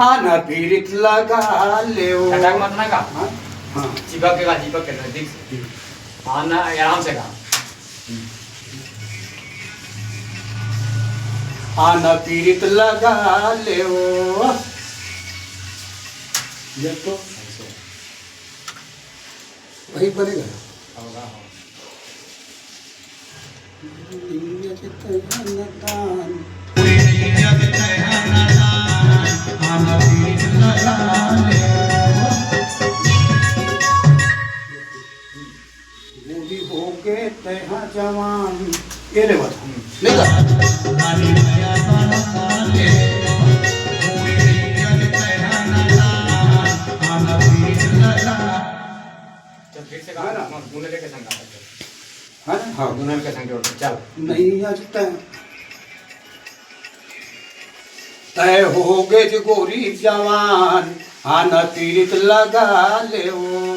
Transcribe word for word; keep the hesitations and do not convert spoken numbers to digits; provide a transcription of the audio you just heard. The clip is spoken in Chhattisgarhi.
आना पीरित लगा लेव। अटक मत ना गा। हाँ? हाँ। चिपक के गा, चिपक के नजदीक से। हम्म। आना, आराम से गा। आना पीरित लगा लेव। ये तो वही बनेगा। होगा, हाँ। बूढ़ी हो गे तैहा जवान। ये ले बात। नहीं कर। चल, फिर से गा, है ना? हाँ, गुनले के संग गा। है ना? हाँ, गुनल के संग जोड़ के, चल। नहीं आ सकता है। तय हो गे जो गोरी जवान, आना पीरित लगा लेव।